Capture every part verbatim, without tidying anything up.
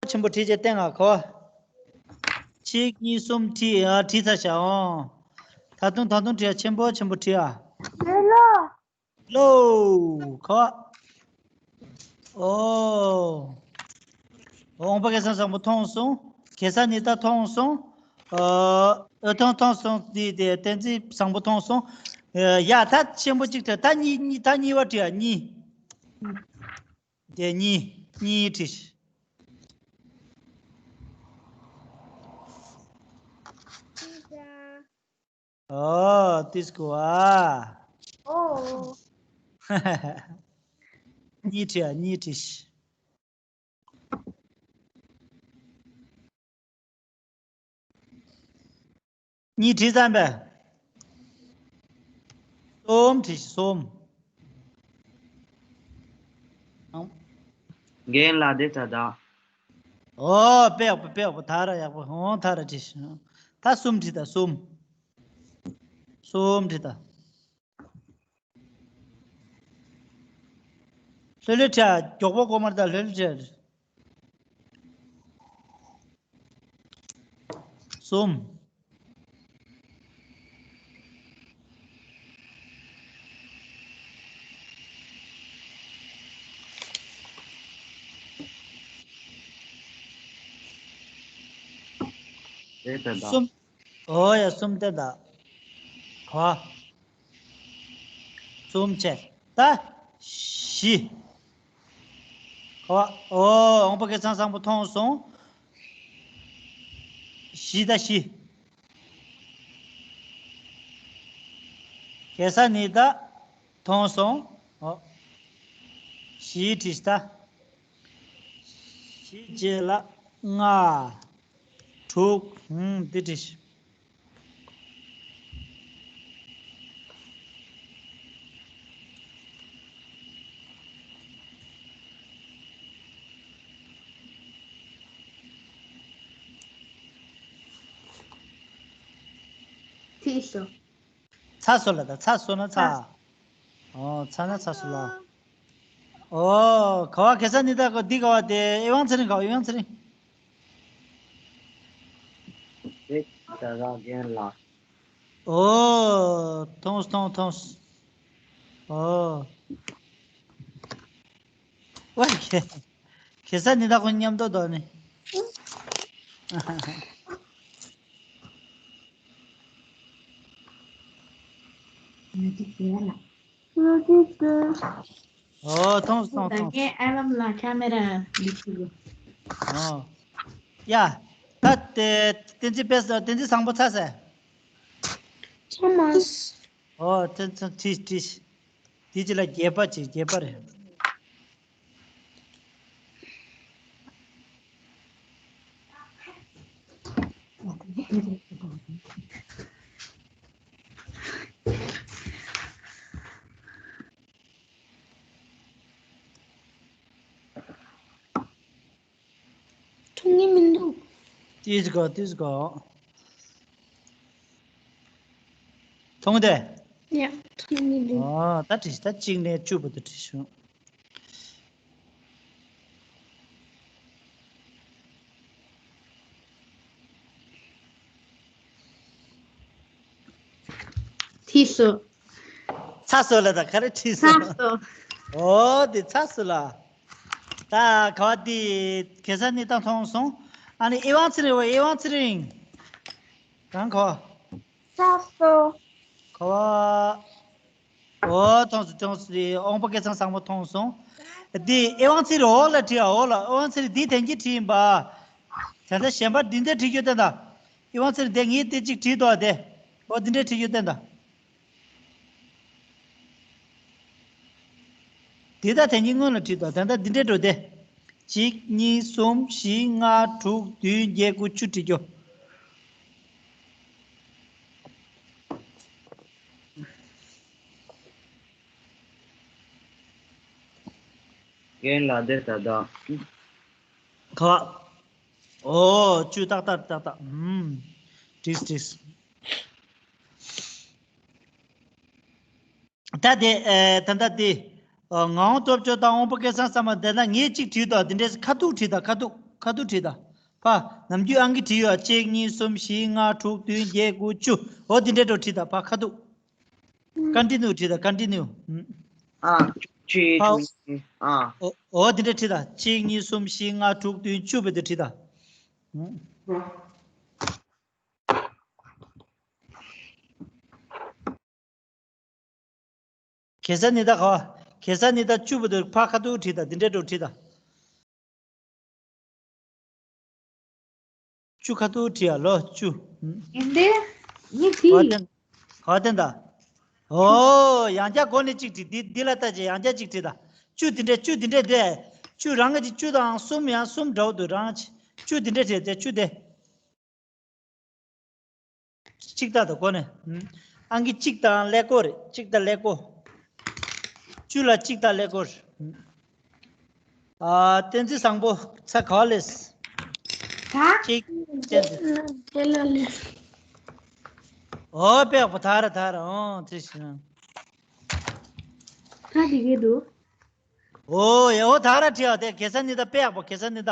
ཆེན་པོ་བྲིས་བྱས་བསྟན་ང་ཁོ། གཅིག་གཉིས་གསུམ་བྲིས་ཨ་བྲིས་ཚར་ཤག་ཨོ། ད་དུང་ད་དུང་བྲིས་ཨ་ཆེན་པོ་ཆེན་པོ་བྲིས་ཨ། ལོ། ཁོ། ཨོ། འོང་པ་གེ་སར་བཟང་པོ་མཐོང་སོང་། གེ་སར་ནི་ད་མཐོང་སོང་། ཨོ། འོད་སྟོང་མཐོང་སོང་དེ་དེ་བསྟན་འཛིན་བཟང་པོ་མཐོང་སོང་། ཡ་ད་ཆེན་པོ་གཅིག་བྲིས་ད་གཉིས་གཉིས་ད་གཉིས་པ་བྲིས་ཨ་གཉིས། དེ་གཉིས་གཉིས་བྲིས། ཨོ་ཏིས་ཀོ་ཨ། ཨོ། གཉིས་བྲིས་ཨ་གཉིས་བྲིས། གཉིས་བྲིས་ཙམ་པས། གསུམ་བྲིས་གསུམ། རྒན་ལགས་དེ་ད་ད། ཨོ་དཔེ་ཡག་པོ་དཔེ་ཡག་པོ་ད་ར་ཡག་པོ་ཧོང་ད་ར་བྲིས། ད་གསུམ་བྲིས་ད་གསུམ། གསུམ་བྲིས་ད། ལྷོད་ལྷོད་བྲིས་མགྱོགས་པོ་གོ་མར་ད་ལྷོད་ལྷོད་བྲིས། གསུམ། དེ་ལྟར་ད། གསུམ། ཨོ་ཡ་གསུམ་དེ་ད། ག་གསུམ་བྱས། ད། བཞི། ག་ཨོ་འོང་པ་གེ་སར་བཟང་པོ་མཐོང་སོང་། བཞི་ད་བཞི། གེ་སར་ནི་ད་མཐོང་སོང་། ཨོ། བཞི་བྲིས་ད། བཞི་རྗེས་ལ་ལྔ། དྲུག་ཧུམ་འདི་བྲིས། ཚིག་སོ། ཚ་སོ་ལ་ད་ཚ་སོ་ན་ཚ། ཚ། ཨོ་ཚ་ན་ཚ་སོ་ལ། ཨོ་ག་བ་གེ་སར་ནི་ད་ག་འདི་ག་བ་དེ་ཨེ་ཝང་ཚེ་རིང་ག་བ་ཨེ་ཝང་ཚེ་རིང་། དེ་ད་ག་རྒན་ལགས། ཨོ། ཐོངས་ཐོངས་ཐོངས། ཨོ། ཝེ་ཁེ། ཁེ་ས་ནི་ད་ཁོ་མཉམ་དུ་དོ་ནི། ཨོ་ཐོངས་ཐོངས་ཐོངས། ད་གའི་ཨ་ལམ་ལ་ཁ་མེ་ར་ལི་ཁུ་གོ། ཨོ། ཡ། ད་དེ་བསྟན་འཛིན་དཔེ་བསྟན་འཛིན་བཟང་པོ་ཚ་ཟེར། ཚ་མ། ཨོ་བསྟན་འཛིན་བྲིས་བྲིས། དེ་ཅི་ལ་རྒྱས་པ་ཅིག་རྒྱས་པ་རེད། མཐོང་གི་མི་འདུག་ཏིས་གོ་ཏིས་གོ་མཐོང་དེ། ཡ་མཐོང་གི་མི་འདུག་ཨ་ད་བྲིས་ད་གཅིག་ནས་བཅུ་བར་དུ་བྲིས་བྱུང་། ཐིས་སོ། ཚ་སོ་ལ་ད་ག་རེ་ཁྲིད་སོ། ཚ་སོ། ཨོ་དེ་ཚ་སོ་ལ། ད་ག་བ་དེ་གེ་ས་ནི་ད་མཐོང་སོང་། ཨ་ནི་ཨེ་ཝང་ཚེ་རིང་བ་ཨེ་ཝང་ཚེ་རིང་། གང་ག་བ། ཚ་སོ། ག་བ། ཨོ་མཐོང་སོང་མཐོང་སོང་དེ་འོང་པ་སྐལ་བཟང་བཟང་པོ་མཐོང་སོང་། དེ་ཨེ་ཝང་ཚེ་རིང་འོག་ལ་བྲིས་ཨ་འོག་ལ་ཨེ་ཝང་ཚེ་རིང་དེ་དན་གྱི་བྲིས་ཡིན་པ། ད་ལྟ་གཞན་པ་འདི་འདྲ་བྲིས་རྒྱུ་ད་ད། ཨེ་ཝང་ཚེ་རིང་དེ་ངས་དེ་གཅིག་བྲིས་འདུག་ཨ་དེ། ཨོ་འདི་འདྲ་བྲིས་རྒྱུ་ད་ད། དེ་ད་དེ་གཉིས་སྔོན་ལ་བྲིས་དང་དེ་ད་འདི་འདྲའི་འགྲོ་སྟེ། གཅིག་གཉིས་གསུམ་བཞི་ལྔ་དྲུག་བདུན་བརྒྱད་དགུ་བཅུ་བྲིས་རྒྱུ། རྒན་ལགས་དེ་ད་ད། ཁ། ཨོ་བཅུ་ཏག་ཏག་ཏག་ཏག་ཧུམ། བྲིས་བྲིས། ད་དེ་ཨེ་ད་ད་དེ། ཨ་ངག་དབང་སྟོབས་འབྱོར་དང་དབང་པོ་སྐལ་བཟང་བསམ་པ་འདི་ན་ངས་གཅིག་བྲིས་དང་འདི་འདྲས་ཁ་ཐུག་བྲིས་དང་ཁ་ཐུག་ ཁ་ཐུག་བྲིས་དང་། ཕ། ནམ་རྒྱུན་ཨང་ཀི་བྲིས་ཡོད། གཅིག་གཉིས། གསུམ། བཞི། ལྔ། དྲུག་བདུན། བརྒྱད། དགུ། བཅུ། འོ་འདི་འདྲས་འགྲོ་བྲིས་དང་། ཕ། ཁ་ཐུག་ཀན་ཊི་ནིའུ་བྲིས་དང་། ཀན་ཊི་ནིའུ། ཨ། ཅི་ཕ། ཨ། འོ་འོ་འདི་འདྲས་བྲིས་དང་། གཅིག་གཉིས། གསུམ། བཞི། ལྔ། དྲུག་བདུན། བཅུ་བར་དུ་བྲིས་དང་། གེ་སར་ནི་ད་ག་བ། གེ་སར་ནི་ད་བཅུ་བར་དུ་ཕ་ཁ་ཐུག་བྲིས་དང་། འདི་འདྲས་འགྲོ་བྲིས་དང་། བཅུ་ཁ་ཐུག་བྲིས་ཡ་ལོ་བཅུ། ཡིན་ཏེ། ཡིན་ག་བ་ཏེ། ག་བ་ཏེ་ད། ཨོ། ཡང་བསྐྱར་སྒོ་ནས་གཅིག་བྲིས། འདི་འདི་ལ་ལྟ་ཅེས་ཡང་བསྐྱར་གཅིག་བྲིས་དང་། བཅུ་འདི་འདྲས། བཅུ་འདི་འདྲས་དེ། བཅུ་རང་གི་བཅུ་དང་གསུམ་ཡང་གསུམ་འདྲ་བོ་འདུག་རང་། བཅུ་འདི་འདྲས་བྲིས་ཏེ། བཅུ་དེ། གཅིག་དང་། ད་གོ་ནས། ཨང་ཀི་གཅིག་དང་ཀླད་ཀོར་རེད། གཅིག་དང་ཀླད་ཀོར། བཅུ་ལ་གཅིག་དང་ཀླད་ཀོར། ཨ། བསྟན་འཛིན་བཟང་པོ་ཚ་ག་ལེས། ད། གཅིག་བསྟན་འཛིན། དེ་ལ་ལེས། ཨོ་དཔེ་ཡག་པོ། ད་ར་ད་ར། ཨོ་དེ་བཞིན། ད་དེ་གས་འདུག་ཨོ་ཡ། ཨོ་ད་ར་བྲིས་ཨ། དེ་གེ་སར་ནི་ད་དཔེ་ཡག་པོ། གེ་སར་ནི་ད།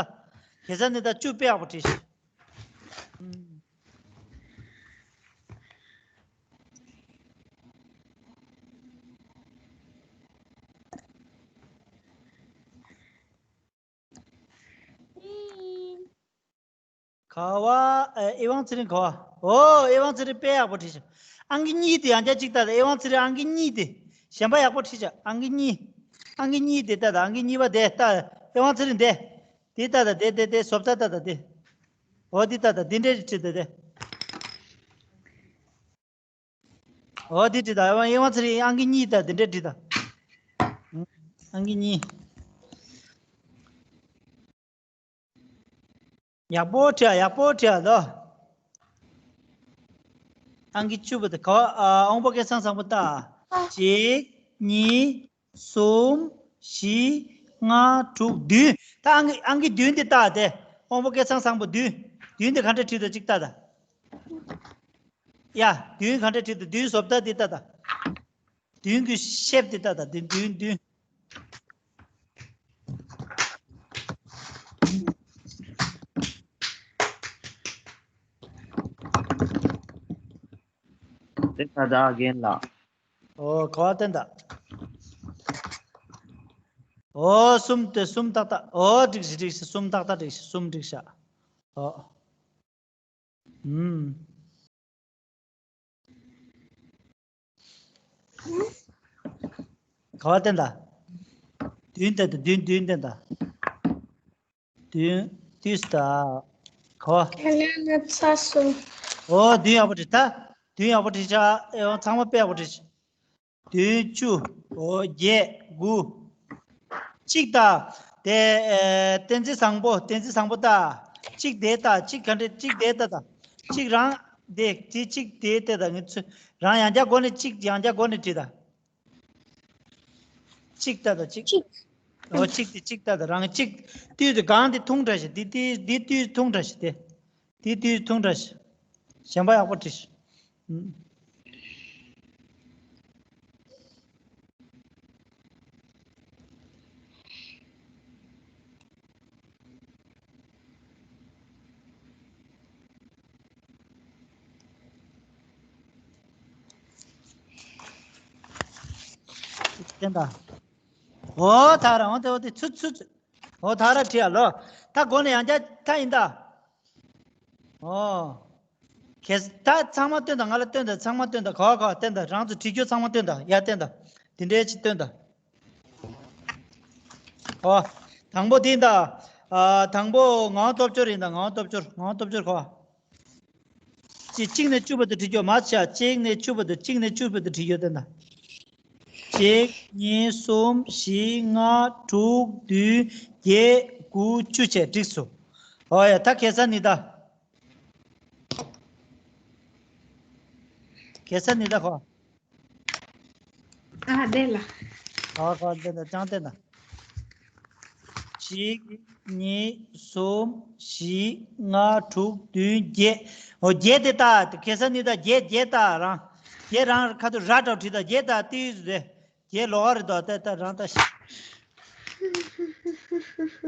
གེ་སར་ནི་ད་བཅུ་དཔེ་ཡག་པོ་བྲིས་ཤིག་ག་བ། ཨེ་དབང་ཚེ་རིང་ག་བ། ཨོ་དབང་ཚེ་རིང་དཔེ་ཡག་པོ་བྲིས་ཤག་ཨང་ཀི་གཉིས་དེ་ཡང་བསྐྱར་གཅིག་ལྟ་དང་། དབང་ཚེ་རིང་ཨང་ཀི་གཉིས་དེ། གཞན་པ་ཡག་པོ་བྲིས་ཤག་ཨང་ཀི་གཉིས། ཨང་ཀི་གཉིས་དེ་ལྟ་དང་། ཨང་ཀི་གཉིས་པ་དེ་ལྟ། དབང་ཚེ་རིང་དེ། དེ་ལྟ་དང་། དེ་དེ་དེ་བཟོ་ལྟ་ལྟ་དང་དེ། ཨོ་དེ་ལྟ་དང་། དེ་འདྲས་བྲིས་དང་དེ། ཨོ་དེ་བྲིས་དང་། དབང་ཚེ་རིང་ཨང་ཀི་གཉིས་ལྟ། དེ་འདྲས་བྲིས་དང་། ཨང་ཀི་གཉིས། ཡག་པོ་བྲིས། ཡག་པོ་བྲིས་ལོ། ཨང་ཀི་བཅུ་པོ་དེ་ག་བ། ཨ། དབང་པོ་སྐལ་བཟང་བཟང་པོ་ལྟ། གཅིག་གཉིས། གསུམ། བཞི། ལྔ། དྲུག་བདུན། ད་ཨང་ཀི་ཨང་ཀི་བདུན་དེ་ལྟ་དེ། དབང་པོ་སྐལ་བཟང་བཟང་པོ་བདུན། བདུན་དེ་ག་འདྲ་བྲིས་འདུག་གཅིག་ལྟ་དང་། ཡ། བདུན་ག་འདྲ་བྲིས་འདུག་བདུན་བཟོ་ལྟ་དེ་ལྟ་དང་། བདུན་གྱི་ཤེབ་དེ་ལྟ་དང་། བདུན་བདུན་བདུན། དེ་ད་ད་རྒན་ལགས། ཨོ་ག་བ་བསྟན་དང་། ཨོ་གསུམ་དེ་གསུམ་ཏག་ཏག་ཨོ་འགྲིག་ཤག་འགྲིག་ཤག་གསུམ་ཏག་ཏག་འགྲིག་ཤག་གསུམ་འགྲིག་ཤག་ཨོ། ཨུམ། ག་བ་བསྟན་དང་། བདུན་བསྟན་དང་། བདུན་བདུན་བསྟན་དང་། བདུན། དུས་ད། ག་བ། དེ་ལས་ནི་ཚ་སོ། ཨོ་བདུན་ཡག་པོ་བྲིས་ད། བདུན་ཡག་པོ་བྲིས་ཤག་ཨེ་ཡོང་ཚང་མ་དཔེ་ཡག་པོ་བྲིས་ཤག་བདུན། བཅུ། ཨོ་བརྒྱད། དགུ། གཅིག་ལྟ། དེ། ཨེ། བསྟན་འཛིན་བཟང་པོ། བསྟན་འཛིན་བཟང་པོ་ལྟ། གཅིག་དེ་ལྟ། གཅིག་ག་འདྲ། གཅིག་དེ་ལྟ་དང་། གཅིག་རང་དེ། དེ་གཅིག་དེ་ལྟ་དང་། ངས་ཚོ་རང་ཡང་བསྐྱར་སྒོ་ནས་གཅིག་ཡང་བསྐྱར་སྒོ་ནས་བྲིས་དང་། གཅིག་ལྟ་དང་གཅིག་གཅིག་ཨོ་གཅིག་དེ་གཅིག་ལྟ་དང་། རང་གཅིག་དུས་དེ་གང་དེ་ཐུང་དྲགས་ཤག་དེ་དེ་དེ་དུས་ཐུང་དྲགས་ཤག་དེ། དེ་དུས་ཐུང་དྲགས་ཤག་གཞན་པ་ཡག་པོ་བྲིས་ཤག་བསྟན་དང་། ཨོ་ད་ར། ཨོ་དེ་ཨོ་དེ་ཚུ་ཚུ་ཚུ། ཨོ་ད་ར་བྲིས་ཨ་ལོ། ད་སྒོ་ནས་ཡང་བསྐྱར་ད་ཡིན་ད། ཨོ། གལ་ད་ཚང་མ་སྟོན་དང་། ང་ལ་སྟོན་དང་། ཚང་མ་སྟོན་དང་། ག་བ་ག་བ་སྟོན་དང་། རང་ཚོ་བྲིས་རྒྱུ་ཚང་མ་སྟོན་དང་། ཡ་སྟོན་དང་། དེ་འདྲའི་ཅིག་སྟོན་དང་། ཨོ། དང་པོ་དེ་ཡིན་ད། ཨ། དང་པོ་ངག་དབང་སྟོབས་འབྱོར་ཡིན་ད། ངག་དབང་སྟོབས་འབྱོར། ངག་དབང་སྟོབས་འབྱོར་ག་བ། གཅིག་གཅིག་ནས་བཅུ་བར་དུ་བྲིས་རྒྱུ་མ་བྱ། གཅིག་ནས་བཅུ་བར་དུ། གཅིག་ནས་བཅུ་བར་དུ་བྲིས་རྒྱུ་དེ་འདྲ། གཅིག་གཉིས། གསུམ། བཞི། ལྔ། དྲུག་བདུན། བརྒྱད། དགུ། བཅུ་བྱས་འགྲིག་སོང་། ཨོ་ཡ། ད་གེ་སར་ནི་ད། གེ་སར་ནི་ད་ག་བ། ཨ་དེ་ལ། ག་བ་ག་བ་དེ་ད་ཅང་དེ་ད། གཅིག་གཉིས། གསུམ། བཞི། ལྔ། དྲུག་བདུན། བརྒྱད། ཨོ་བརྒྱད་དེ་ལྟ། གེ་སར་ནི་ད་བརྒྱད། བརྒྱད་ལྟ་རང་། བརྒྱད་རང་ཁ་ཐུག་ར་འདྲ་བྲིས་ད། བརྒྱད་ལྟ་ཏི་རེད། བརྒྱད་ལོགས་རེད་དོ། ལྟ་ལྟ་རང་ལྟ་ཤི།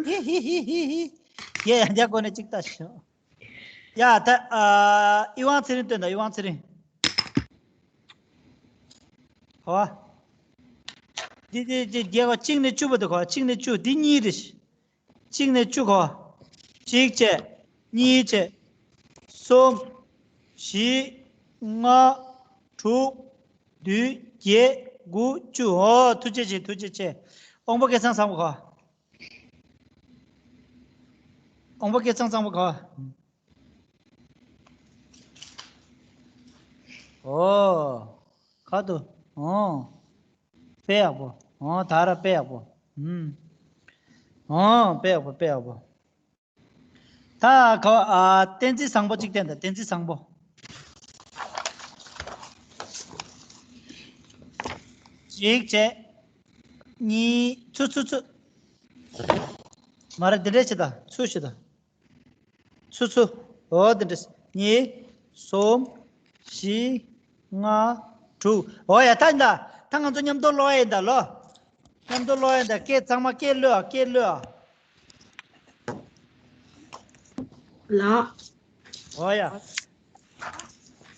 ཧི་ཧི་ཧི་ཧི་ཧི། བརྒྱད་ཡང་བརྒྱ་བགོས་ནས་གཅིག་ལྟ་ཞོག་ཡ་ད་ཨ་ཨི་ཝང་ཚེ་རིང་སྟོན་དང་། ཨི་ཝང་ཚེ་རིང་། གོ་བ། འདི་འདི་འདི་བརྒྱད་གོ། གཅིག་ནས་བཅུ་བར་དུ་གོ། གཅིག་ནས་བཅུ། འདི་གཉིས་རེད། གཅིག་ནས་བཅུ་གོ། གཅིག་བྱས། གཉིས་བྱས། གསུམ། བཞི། ལྔ། དྲུག་བདུན། བརྒྱད། དགུ། བཅུ། ཨོ་ཐུགས་རྗེ་ཆེ། ཐུགས་རྗེ་ཆེ། དབང་པོ་སྐལ་བཟང་བཟང་པོ་གོ། དབང་པོ་སྐལ་བཟང་བཟང་པོ་གོ། ཨོ། ཁ་ཏུ། ཨོ། དཔེ་ཡག་པོ། ཨོ་ད་ར་དཔེ་ཡག་པོ། ཨུམ། ཨོ་དཔེ་ཡག་པོ། དཔེ་ཡག་པོ། ད་ག་ཨ་བསྟན་འཛིན་བཟང་པོ་གཅིག་བསྟན་དང་། བསྟན་འཛིན་བཟང་པོ། གཅིག་བྱས། གཉིས། ཚུ་ཚུ་ཚུ། མ་རེད། འདི་འདྲས་བྱེད་དང་། ཚུ་བྱེད་དང་། ཚུ་ཚུ། འོ་འདི་འདྲས། གཉིས། གསུམ། བཞི། ལྔ། དྲུག་འོ་ཡ་ད་ཡིན་ད། ད་ང་ཚོ་མཉམ་དུ་ཀློག་ཡ་ཡིན་ད་ལོ། མཉམ་དུ་ཀློག་ཡ་ཡིན་ད། སྐད་གཙང་མ་སྐད་ཀློག་ཨ། སྐད་ཀློག་ཨ། ལགས། འོ་ཡ།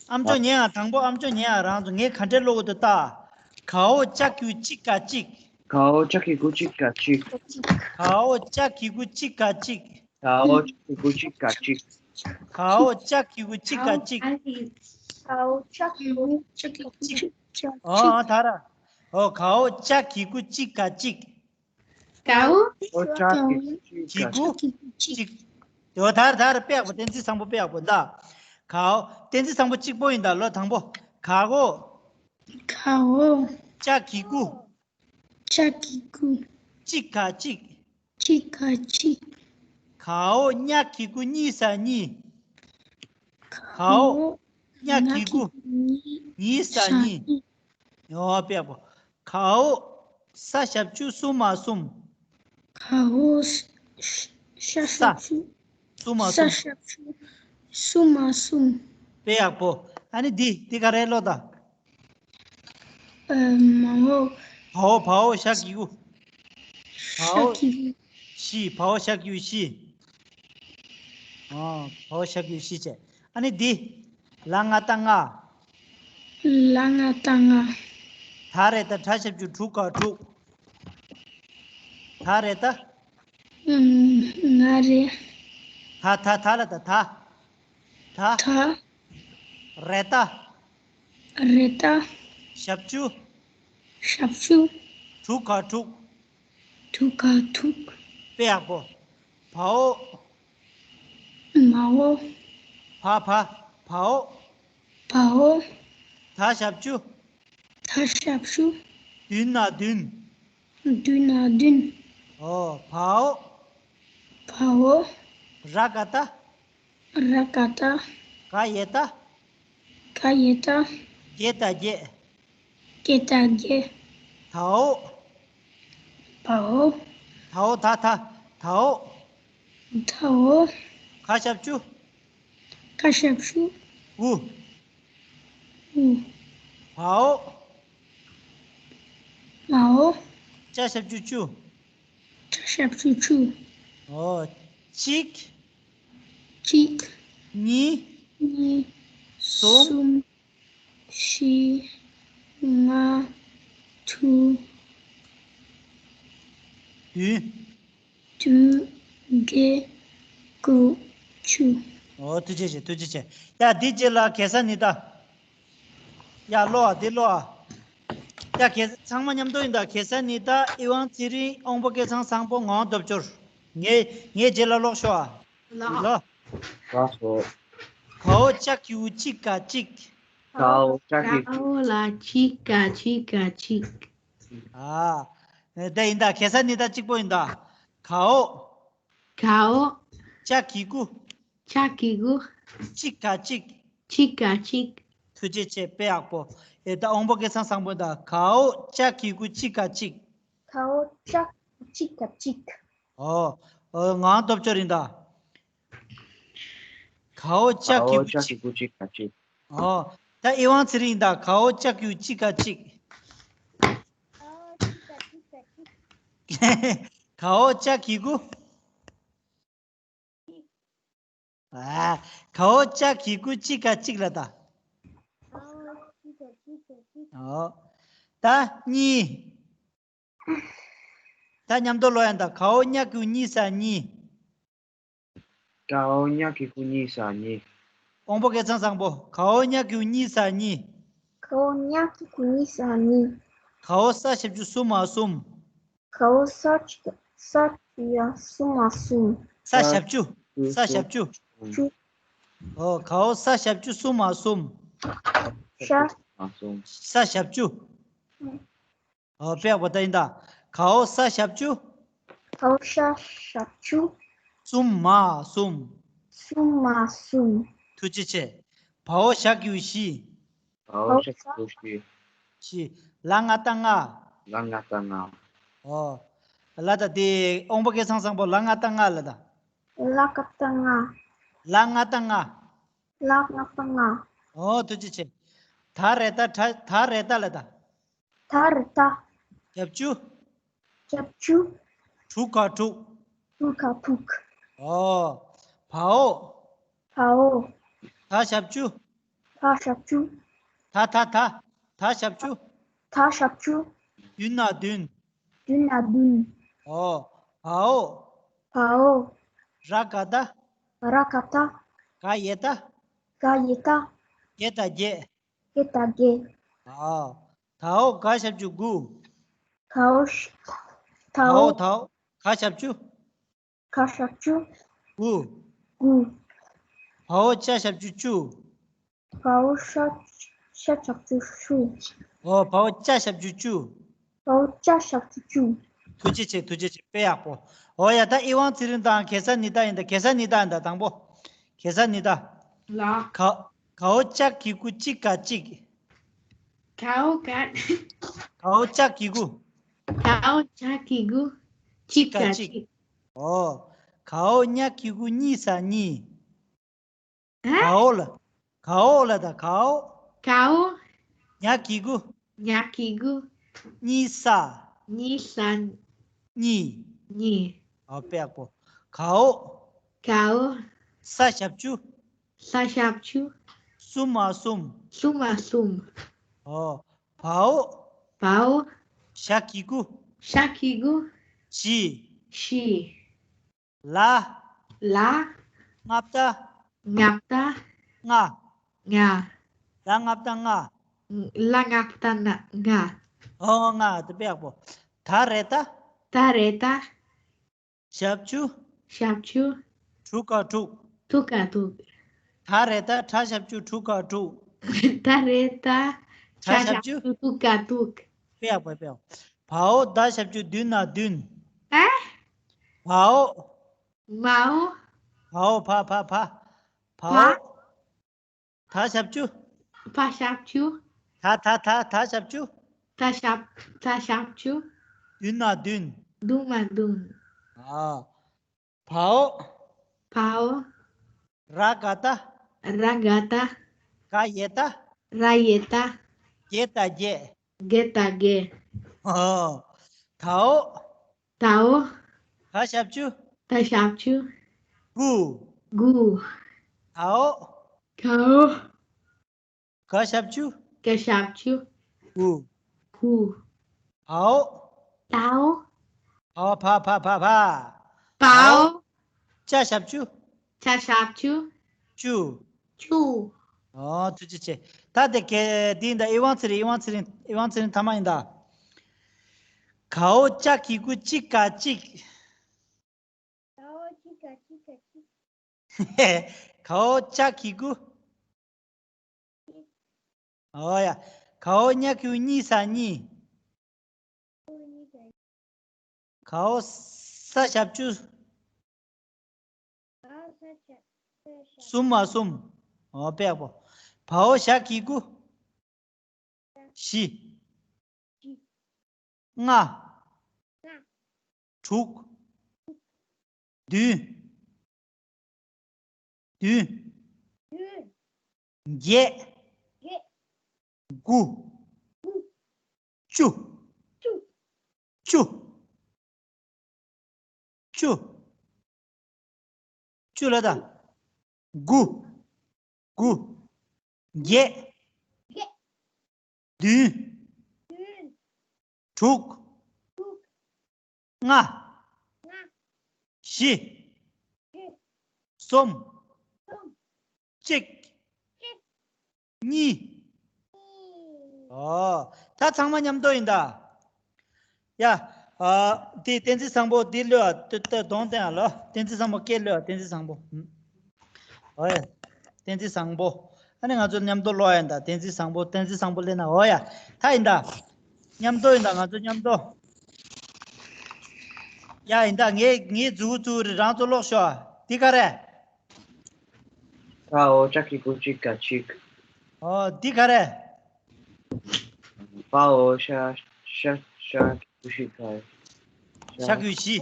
ཨ་མཆོག་ཉན་ཨ། དང་པོ་ཨ་མཆོག་ཉན་ཨ། རང་ཚོ་ངས་ག་འདྲས་ཀློག་གི་འདུག་ལྟ། གའོ་ཅ་གི་གུ་ཅི་ག་ཅིག་གའོ་ཅ་གི་གུ་ཅི་ག་ཅིག་གའོ་ཅ་གི་གུ་ཅི་ག་ཅིག་གའོ་ཅ་གི་གུ་ཅི་ག་ཅིག་གའོ་ཅ་གི་གུ་ཅི་ག་ཅིག་གའོ་ཅ་གི་གུ་ཅི་ག་ཅིག་ཨོ་ཨ་ད་ར། ཨོ་གའོ་ཅ་གི་གུ་ཅི་ག་ཅིག་གའོ། ཨོ་ཅ་གི་གུ་ཅི་གི་ག་གུ་ཅིག་ཅིག་ཨོ་ད་ར་ད་ར་དཔེ་ཡག་པོ། བསྟན་འཛིན་བཟང་པོ་དཔེ་ཡག་པོ་ད། གའོ། བསྟན་འཛིན་བཟང་པོ་གཅིག་པོ་ཡིན་ད་ལོ། དང་པོ། གའོ། གའོ། ཅ་གི་གུ། ཅ་གི་གུ། ཅི་ག་ཅིག་ཅི་ག་ཅིག་གའོ། ཉ་གི་གུ་གཉི་ས་གཉིས། གའོ། གའོ། ཉ་གི་གུ། ཉི་ས་གཉིས། ཨོ་དཔེ་ཡག་པོ། གའོ། ས་ཞབས་ཀྱུ་གསུམ་མ་གསུམ། གའོ། ས་ས་ས། ཞབས་ཀྱུ། གསུམ་མ་ས་གསུམ། ཞབས་ཀྱུ་གསུམ་མ་གསུམ། དཔེ་ཡག་པོ། ཨ་ནི་འདི་འདི་ག་རེ་ཀློག་ད། ཨ་མའོ། བའོ། བའོ་ཞ་གི་གུ། བའོ། ཞ་གི་གུ། བཞི། བའོ་ཞ་གི་གུ་བཞི། ཨ་བའོ་ཞ་གི་གུ་བཞི་བྱས། ཨ་ནི་འདི། ལ་ང་བཏགས་ལྔ། ལ་ང་བཏགས་ལྔ། ད་རེད་ད། ད་ཞབས་ཀྱུ་དྲུག་ག་དྲུག་ད་རེད་ད། ཨུམ། ང་རེད། ད་ད་ད་ལ་ད་ད། ད། ད། རེད་ད། རེད་ད། ཞབས་ཀྱུ། ཞབས་ཀྱུ། དྲུག་ག་དྲུག་དྲུག་ག་དྲུག་དཔེ་ཡག་པོ། བའོ། མའོ། བ་བ། བའོ། བའོ། ད་ཞབས་ཀྱུ། ད་ཞབས་ཀྱུ། བདུན་ན་བདུན། བདུན་ན་བདུན། ཨོ། བའོ། བའོ། ར་ག་བཏགས། ར་ག་བཏགས། ག་ཡ་བཏགས། ག་ཡ་བཏགས། བརྒྱད་དང་བརྒྱད། བརྒྱད་དང་བརྒྱད། དའོ། བའོ། དའོ་ད་ད། དའོ། དའོ། ག་ཞབས་ཀྱུ། ག་ཞབས་ཀྱུ། གུ། གུ། བའོ། མའོ། ཅ་ཞབས་ཀྱུ་ཅུ། ཅ་ཞབས་ཀྱུ་ཅུ། ཨོ། གཅིག་གཅིག་གཉིས། གཉིས། གསུམ། གསུམ། བཞི། ལྔ། དྲུག་བདུན། བདུན། བརྒྱད། དགུ། བཅུ། ཨོ་ཐུགས་རྗེ་ཆེ། ཐུགས་རྗེ་ཆེ། ཡ་འདི་རྗེས་ལ་གེ་སར་ཉི་ཟླ། ཡ་ཀློག་ཨ། འདི་ཀློག་ཨ། ཡ་གེ་ཚང་མ་མཉམ་དུ་ཡིན་ད། གེ་སར་ཉི་ཟླ། ཨི་དབང་ཚེ་རིང་། དབང་པོ་སྐལ་བཟང་བཟང་པོ། ངག་དབང་སྟོབས་འབྱོར། ངའི་ངའི་རྗེས་ལ་ཀློག་ཤོག་ཨ། ལགས། ལགས་སོ། གའོ་ཅ་གི་གུ་ཅི་ག་ཅིག་གའོ་ཅ་གི་གུ། གའོ་ལ་ཅི་ག་ཅི་ག་ཅིག་ཨ། དེ་ཡིན་ད། གེ་སར་ཉི་ཟླ་གཅིག་པོ་ཡིན་ད། གའོ། གའོ། ཅ་གི་གུ། ཅ་གི་གུ། ཅི་ག་ཅིག་ཅི་ག་ཅིག་ཐུགས་རྗེ་ཆེ། དཔེ་ཡག་པོ། ཨེ་ད་དབང་པོ་སྐལ་བཟང་བཟང་པོ་ད། གའོ་ཅ་གི་གུ་ཅི་ག་ཅིག་གའོ་ཅ་གི་གུ་ཅི་ག་ཅིག་ཨོ། ཨོ་ངག་དབང་སྟོབས་འབྱོར་ཡིན་ད། གའོ་ཅ་གི་གའོ་གུ་ཅ་ཅིག་གི་གུ་ཅི་ག་ཅིག་ཨོ། ད་ཨི་དབང་ཚེ་རིང་ཡིན་ད། གའོ་ཅ་གི་གུ་ཅི་ག་ཅིག་གའོ་ཅ་གི་གུ། ཨ། གའོ་ཅ་གི་གུ་ཅི་ག་ཅིག་ལ་ད། ཨོ། ད་གཉིས། ད་མཉམ་དུ་ཀློག་ཡ་ད། གའོ་ཉ་གི་གུ་གཉིས་ས་གཉིས། གའོ་ཉ་གི་གུ་གཉིས་ས་གཉིས། དབང་པོ་སྐལ་བཟང་བཟང་པོ། གའོ་ཉ་གི་གུ་གཉིས་ས་གཉིས། གའོ་ཉ་གི་གུ་གཉིས་ས་གཉིས། གའོ་ས་ཞབས་ཀྱུ་སུ་མ་གསུམ། གའོ་ས་ས་ཡ་སུ་མ་གསུམ། ས་ཞབས་ཀྱུ། ས་ཞབས་ཀྱུ། ཀྱུ། ཨོ། གའོ་ས་ཞབས་ཀྱུ་སུ་མ་གསུམ། ཤ། ས་ཞབས་ཀྱུ། ཨོ། དཔེ་ཡག་པོ་ད་ཡིན་ད། གའོ་ས་ཞབས་ཀྱུ། གའོ་ཤ་ཞབས་ཀྱུ། སུ་མ་གསུམ། སུ་མ་གསུམ། ཐུགས་རྗེ་ཆེ། བའོ་ཞ་གི་གུ་བཞི། བའོ་ཞ་གི་གུ་བཞི། བཞི། ལ་ང་བཏགས་ལྔ། ལ་ང་བཏགས་ལྔ། ཨོ། ལ་ད་དེ་དབང་པོ་སྐལ་བཟང་བཟང་པོ། ལ་ང་བཏགས་ལྔ་ལ་ད། ལ་ག་བཏགས་ལྔ། ལ་ང་བཏགས་ལྔ། ལ་ང་བཏགས་ལྔ། ཨོ། ཐུགས་རྗེ་ཆེ། ད་རེད་ད། ད་ད་རེད་ད་ལ་ད། ད་རེད་ད། ཞབས་ཀྱུ། ཞབས་ཀྱུ། དྲུག་ག་དྲུག། དྲུག་ག་དྲུག། ཨོ། བའོ། བའོ། ད་ཞབས་ཀྱུ། ད་ཞབས་ཀྱུ། ད་ད་ད། ད་ཞབས་ཀྱུ། ད་ཞབས་ཀྱུ། བདུན་ན་བདུན། བདུན་ན་བདུན། ཨོ། བའོ། བའོ། ར་ག་བཏགས། ར་ག་བཏགས། ག་ཡ་བཏགས། ག་ཡ་བཏགས། བརྒྱད་དང་བརྒྱད། བརྒྱད་དང་བརྒྱད། ཨོ། དའོ་ག་ཞབས་ཀྱུ་དགུ། དའོ་ཤ། དའོ། དའོ་དའོ་ག་ཞབས་ཀྱུ། ག་ཞབས་ཀྱུ། དགུ། དགུ། བའོ་ཅ་ཞབས་ཀྱུ་བཅུ། བའོ་ཤ་ཤ་ཞབས་ཀྱུ་བཅུ། ཨོ། བའོ་ཅ་ཞབས་ཀྱུ་བཅུ། བའོ་ཅ་ཞབས་ཀྱུ་བཅུ། ཐུགས་རྗེ་ཆེ། ཐུགས་རྗེ་ཆེ། དཔེ་ཡག་པོ། ཨོ་ཡ། ད་ཨི་ཝང་ཚེ་རིང་དང་གེ་སར་ཉི་ཟླ་ཡིན་ད། གེ་སར་ཉི་ཟླ་ཡིན་ད། དང་པོ། གེ་སར་ཉི་ཟླ། ལགས། ག་གའོ་ཅ་གི་གུ་གཅིག་ག་གཅིག། གའོ་ག་གའོ་ཅ་གི་གུ། གའོ་ཅ་གི་གུ། གཅིག་ག་གཅིག། ཨོ། གའོ་ཉ་གི་གུ་གཉིས་ས་གཉིས། ཨ། གའོ་ལ། གའོ་ལ་ད་གའོ། གའོ། ཉ་གི་གུ། ཉ་གི་གུ། གཉིས་ས། གཉིས་ས། གཉིས། གཉིས། ཨོ་དཔེ་ཡག་པོ། གའོ། གའོ། ས་ཞབས་ཀྱུ། ས་ཞབས་ཀྱུ། གསུམ་མ་གསུམ། གསུམ་མ་གསུམ། ཨོ། བའོ། བའོ། ཞ་གི་གུ། ཞ་གི་གུ། བཞི། བཞི། ལ། ལ། ལྔ་བཏགས། ལྔ་བཏགས། ལྔ། ལྔ། ལ་ལྔ་བཏགས་ལྔ། ལ་ལྔ་བཏགས་ལྔ། ལྔ། ཨོ་ལྔ། དེ་དཔེ་ཡག་པོ། ད་རེད་ད། ད་རེད་ད། ཞབས་ཀྱུ། ཞབས་ཀྱུ། དྲུག་ག་དྲུག། དྲུག་ག་དྲུག། ད་རེད་ད། ད་ཞབས་ཀྱུ་དྲུག་ག་དྲུག། ད་རེད་ད། ད་ད་ཞབས་ཀྱུ། དྲུག་ག་དྲུག། དཔེ་ཡག་པོ། དཔེ་ཡག་པོ། བའོ་ད་ཞབས་ཀྱུ་བདུན་ན་བདུན། ཨ། བའོ། མའོ། བའོ་བ་བ་བ། བའོ། བ། ད་ཞབས་ཀྱུ། བ་ཞབས་ཀྱུ། ད་ད་ད་ད་ཞབས་ཀྱུ། ད་ཞབས། ད་ཞབས་ཀྱུ། བདུན་ན་བདུན། བདུན་མ་བདུན། ཨ། བའོ། བའོ། ར་ག་བཏགས། ར་ག་བཏགས། ག་ཡ་བཏགས། ར་ཡ་བཏགས། བརྒྱད་དང་བརྒྱད། བརྒྱད་དང་བརྒྱད། ཨོ། དའོ། དའོ། ག་ཞབས་ཀྱུ། ག་ཞབས་ཀྱུ། དགུ། དགུ། དའོ། དའོ། ག་ཞབས་ཀྱུ། ག་ཞབས་ཀྱུ། དགུ། དགུ། བའོ། དའོ། བའོ་བ་བ་བ་བ། བའོ། བའོ། ཅ་ཞབས་ཀྱུ། ཅ་ཞབས་ཀྱུ། བཅུ། བཅུ། ཨོ་ཐུགས་རྗེ་ཆེ། ད་དེ་ག་དེ་ཡིན་ད། ཨི་ཝང་ཚེ་རིང་། ཨི་ཝང་ཚེ་རིང་། ཨི་ཝང་ཚེ་རིང་ཐ་མ་ཡིན་ད། གའོ་ཅ་གི་གུ་གཅིག་ག་གཅིག། གའོ་ཅ་གི་གུ། ཨོ་ཡ། གའོ་ཉ་གི་གུ་གཉིས་ས་གཉིས། གའོ་ས་ཞབས་ཀྱུ། གསུམ་མ་གསུམ། ཨོ་དཔེ་ཡག་པོ། བའོ་ཞ་གི་གུ། བཞི། ལྔ། དྲུག། བདུན། བདུན། བརྒྱད། དགུ། བཅུ། བཅུ། བཅུ། བཅུ་ལ་ད། དགུ། དགུ། བརྒྱད། བརྒྱད། བདུན། བདུན། དྲུག་དྲུག་ལྔ། ལྔ། བཞི། བཞི། གསུམ། གསུམ། གཅིག་གཅིག་གཉིས། གཉིས། ཨོ། ད་ཚང་མ་མཉམ་དུ་ཡིན་ད། ཡ། ཨ། དེ་བསྟན་འཛིན་བཟང་པོ་འདི་ལོས་ཨ། ཏི་ཏི་གདོང་བསྟན་ཨ་ལོ། བསྟན་འཛིན་བཟང་པོ་སྐད་ལོས་ཨ། བསྟན་འཛིན་བཟང་པོ། ཨོ་ཡ། བསྟན་འཛིན་བཟང་པོ། ཨ་ནི་ང་ཚོ་མཉམ་དུ་ཀློག་ཡ་ཡིན་ད། བསྟན་འཛིན་བཟང་པོ། བསྟན་འཛིན་བཟང་པོ་ལེན་ན། ཨོ་ཡ། ད་ཡིན་ད། མཉམ་དུ་ཡིན་ད། ང་ཚོ་མཉམ་དུ། ཡ་ཡིན་ད། ངའི་ངའི་མཛུ་གུ་བཙུགས་རེད། རང་ཚོ་ཀློག་ཤོག། འདི་ག་རེ། ཕ་འོ་ཅ་གི་གུ་ཅི་ག་གཅིག་ཨོ་འདི་ག་རེ། ཕ་འོ་ཤ་ཤ་ཤ་གི་གུ་ཤི་ག་ཤ་གི་གུ་ཤི།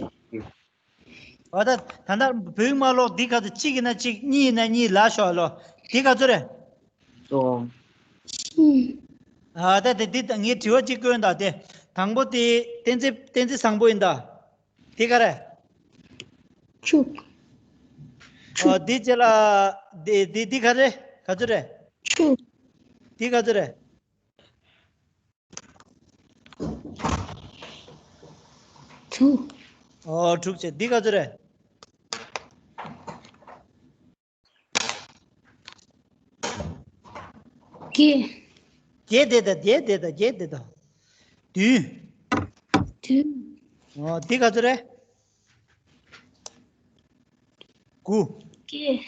ཨོ་ད་ད་ལྟ་བོད་ཡིག་མ་ཀློག། འདི་ག་ཚོད། གཅིག་ཡིན་ན་གཅིག་གཉིས་ཡིན་ན་གཉིས་ལབ་ཤོག་ལོ། འདི་ག་ཚོད་རེད། གསུམ། ཨ་ད་དེ་འདི་ངའི་དྲི་བ་གཅིག་བཀོད་ད། དེ་དང་པོ་དེ་བསྟན་འཛིན་བསྟན་འཛིན་བཟང་པོ་ཡིན་ད། འདི་ག་རེ། བཅུ། བཅུ། ཨ་འདི་རྗེས་ལ་འདི་འདི་འདི་ག་རེ། ག་ཚོད་རེད། བཅུ། འདི་ག་ཚོད་རེད། དྲུག་ཨོ་དྲུག་བྱས། འདི་ག་ཚོད་རེད། བརྒྱད། བརྒྱད་དེ་དང་། བརྒྱད་དེ་དང་། བརྒྱད་དེ་དང་། བདུན། བདུན། ཨོ་འདི་ག་ཚོད་རེད། དགུ། བརྒྱད།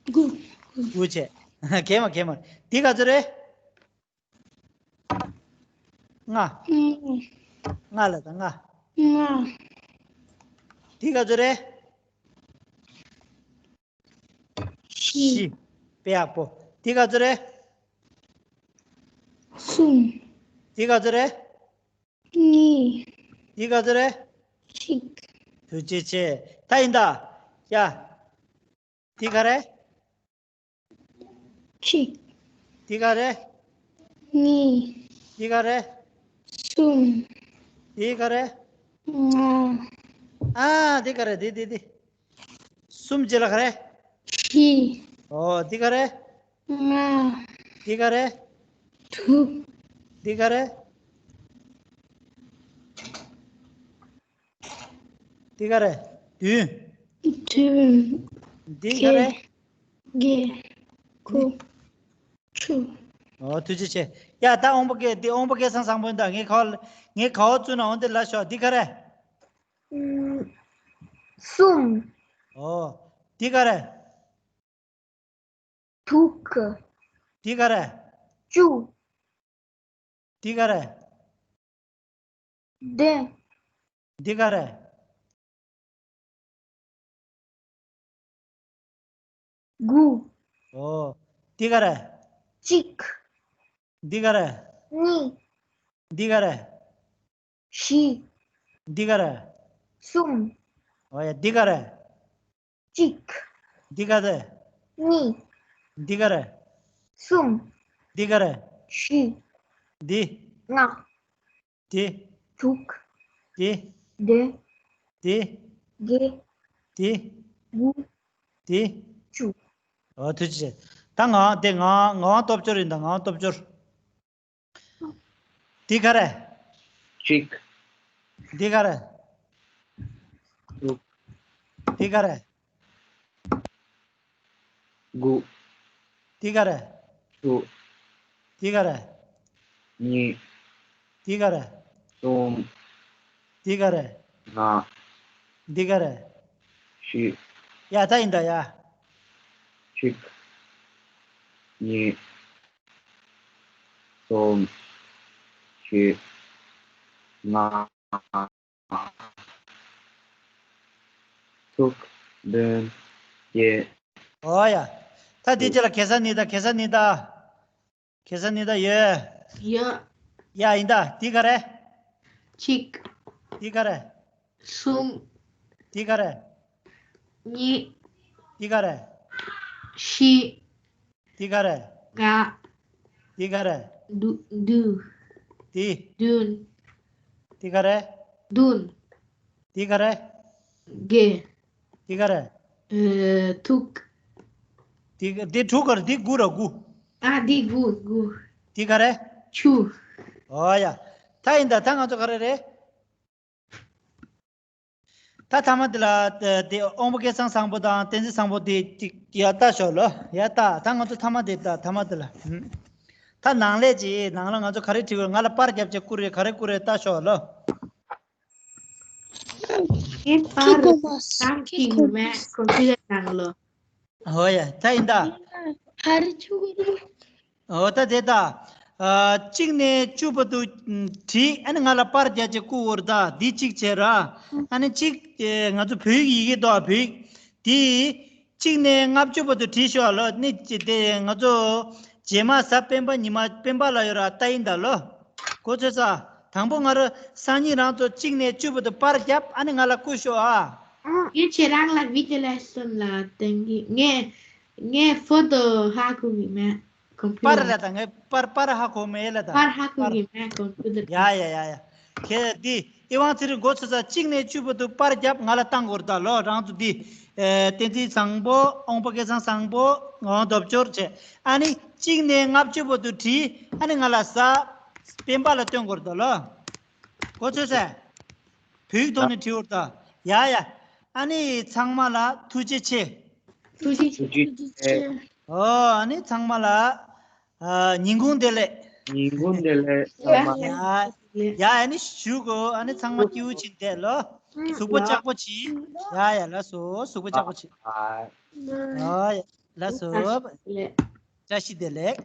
དགུ། དགུ་བྱས། གས་མ་གས་མ། འདི་ག་ཚོད་རེད། ལྔ། ལྔ། ལྔ་ལ་དང་ལྔ། ལྔ། འདི་ག་ཚོད་རེད། བཞི། བཞི། དཔེ་ཡག་པོ། འདི་ག་ཚོད་རེད། གསུམ། འདི་ག་ཚོད་རེད། གཉིས། འདི་ག་ཚོད་རེད། གཅིག་ཐུགས་རྗེ་ཆེ། ད་ཡིན་ད། ཡ། འདི་ག་རེད། གཅིག་འདི་ག་རེད། གཉིས། འདི་ག་རེད། གསུམ། འདི་ག་རེད། ལྔ། ཨ་འདི་ག་རེད། འདི་འདི་འདི། གསུམ་རྗེས་ལ་ག་རེད། བཞི། ཨོ་འདི་ག་རེད། ལྔ། འདི་ག་རེད། དྲུག་འདི་ག་རེད། འདི་ག་རེད། བདུན། བདུན། འདི་ག་རེད། བརྒྱད། དགུ། བཅུ། ཨོ་ཐུགས་རྗེ་ཆེ། ཡ་ད་དབང་པོ་སྐལ། འདི་དབང་པོ་སྐལ་བཟང་བཟང་པོ་ཡིན་ད། ངས་ག་བ་ངས་ག་བ་བཙུགས་ན་འོ་འདི་ལབ་ཤོག། འདི་ག་རེད། ཨུམ། གསུམ། ཨོ། འདི་ག་རེད། དྲུག་འདི་ག་རེད། བཅུ། འདི་ག་རེད། བདུན། འདི་ག་རེད། དགུ། ཨོ། འདི་ག་རེད། གཅིག་འདི་ག་རེད། གཉིས། འདི་ག་རེད། བཞི། འདི་ག་རེད། གསུམ། ཨོ་ཡ། འདི་ག་རེད། གཅིག་འདི་ག་རེད། གཉིས། འདི་ག་རེད། གསུམ། འདི་ག་རེད། བཞི། འདི། ལྔ། འདི། དྲུག་འདི། བདུན། འདི། བརྒྱད། འདི། དགུ། འདི། བཅུ། ཨོ་ཐུགས་རྗེ་ཆེ། ད་ངག་དབང་དེ་ངག་ངག་དབང་སྟོབས་འབྱོར་ཡིན་ད། ངག་དབང་སྟོབས་འབྱོར། འདི་ག་རེད། གཅིག་འདི་ག་རེད། དྲུག་འདི་ག་རེད། དགུ་འདི་ག་རེད། བཅུ་འདི་ག་རེད། གཉིས་འདི་ག་རེད། གསུམ་འདི་ག་རེད། ལྔ་འདི་ག་རེད། བཞི་ཡ་ད་ཡིན་ད་ཡ། གཅིག་གཉིས། གསུམ། བཞི། ལྔ། དྲུག་བདུན། བརྒྱད། ཨོ་ཡ། ད་འདི་ཅི་ལ་གེ་སར་ནི་ད། གེ་སར་ནི་ད། གེ་སར་ནི་ད་ཡོད། ཡོད། ཡ་ཡིན་ད། འདི་ག་རེད། གཅིག་འདི་ག་རེད། གསུམ། འདི་ག་རེད། གཉིས། འདི་ག་རེད། བཞི། འདི་ག་རེད། ལྔ། འདི་ག་རེད། དྲུག་དྲུག་འདི། བདུན། འདི་ག་རེད། བདུན། འདི་ག་རེད། བརྒྱད། འདི་ག་རེད། ཨེ། དྲུག་དེ་དེ་དྲུག་གར་དེ་དགུ་ར་དགུ། ཨ་དེ་དགུ་དགུ། དེ་ག་རེ། བཅུ། ཨོ་ཡ། ད་ཡིན་ད་ད་ང་ཚོ་ག་རེ་རེད། ད་ཐ་མ་དེ་ལ་དེ་དབང་པོ་སྐལ་བཟང་བཟང་པོ་དང་བསྟན་འཛིན་བཟང་པོ་དེ་ཅིག་ཡ་ལྟ་ཤོག་ལོ། ཡ་ལྟ་ད་ང་ཚོ་ཐ་མ་དེ་ལྟ་ཐ་མ་དེ་ལ། ད་ནང་ལས་ཅི་ནང་ལ་ང་ཚོ་ག་རེ་བྲིས་དགོས། ང་ལ་པར་རྒྱབ་བྱས་བསྐུར་རེ་ག་རེ་བསྐུར་རེ་ལྟ་ཤོག་ལོ། ངས་པར་བཏང་གི་ཡོད་མེད་ཀོམ་པུ་ཊར་ནང་ལོ། ཧོ་ཡ། ད་ཡིན་ད། ཧ་རི་ཆུ་གི་རི། ཧོ་ད་དེ་ད། ཨ་གཅིག་ནས་བཅུ་བར་དུ་བྲིས། ཨ་ནི་ང་ལ་པར་རྒྱག་ཅིག་བསྐུར་འོར་ད་འདི་གཅིག་བྱས་ར། ཨ་ནི་གཅིག་ང་ཚོ་བོད་ཡིག་ཡི་གེ་འདུག་བོད་ཡིག་དེ། གཅིག་ནས་ལྔ་བཅུ་བར་དུ་བྲིས་ཤོག་ལོ། ནི་དེ་ང་ཚོ་རྗེས་མ་གཟའ་སྤེན་པ་ཉི་མ་སྤེན་པ་ལ་ཡོད་ར་ད་ཡིན་ད་ལོ། གོ་ཚོད་ས། དང་པོ་ང་རང་སང་ཉིན་རང་ཚོ་གཅིག་ནས་བཅུ་བར་དུ་པར་རྒྱབ། ཨ་ནི་ང་ལ་བསྐུར་ཤོག་ཨ། ངས་ཁྱེད་རང་ལ་བི་ཌི་ཡོ་ལེ་སོན་ལ་བསྟན་གི། ངས་ངས་ཕོ་ཏོ་ཧ་གོ་གི་མེད་ཀོམ་པུ་ཊར། པར་ལ་ད་ངས་པར་པར་ཧ་གོ་མེད་ལ་ད། པར་ཧ་གོ་གི་མེད་ཀོམ་པུ་ཊར། ཡ་ཡ་ཡ་ཡ། ཁྱེད་འདི་ཨི་ཝང་ཚེ་རིང་མགོ་ཚོད་ས་གཅིག་ནས་བཅུ་བར་དུ་པར་རྒྱབ་ང་ལ་བཏང་དགོས་རེད་ད་ལོ། རང་ཚོ་འདི་ཨེ་བསྟན་འཛིན་བཟང་པོ་དབང་པོ་སྐལ་བཟང་བཟང་པོ་ངོ་ལྡོག་ཕྱོགས་བྱས། ཨ་ནི་གཅིག་ནས་ལྔ་བཅུ་བར་དུ་བྲིས། ཨ་ནི་ང་ལ་གཟའ་སྤེན་པ་ལ་སྟོན་དགོས་རེད་ད་ལོ། གོ་ཚོད་ས། བོད་ཡིག་ཐོག་ནས་བྲིས་འོར་ད། ཡ་ཡ། ཨ་ནི་ཚང་མ་ལ་ཐུགས་རྗེ་ཆེ། ཐུགས་རྗེ་ཆེ། ཐུགས་རྗེ་ཆེ། ཨོ་ཨ་ནི་ཚང་མ་ལ་ཨ་ཉིན་གུང་བདེ་ལེགས། ཉིན་གུང་བདེ་ལེགས་ཚང་མ། ཡ་ཡ། ཨ་ནི་ཞུ་གོ། ཨ་ནི་ཚང་མ་སྐྱིད་པོ་ཅིག་བསྡད་ལོ། གཟུགས་པོ་ལྕགས་པོ་ཅིག་ཡ་ཡ་ལགས་སོ། གཟུགས་པོ་ལྕགས་པོ་ཅིག་ཨོ་ཡ་ལགས་སོ། བཀྲ་ཤིས་བདེ་ལེགས།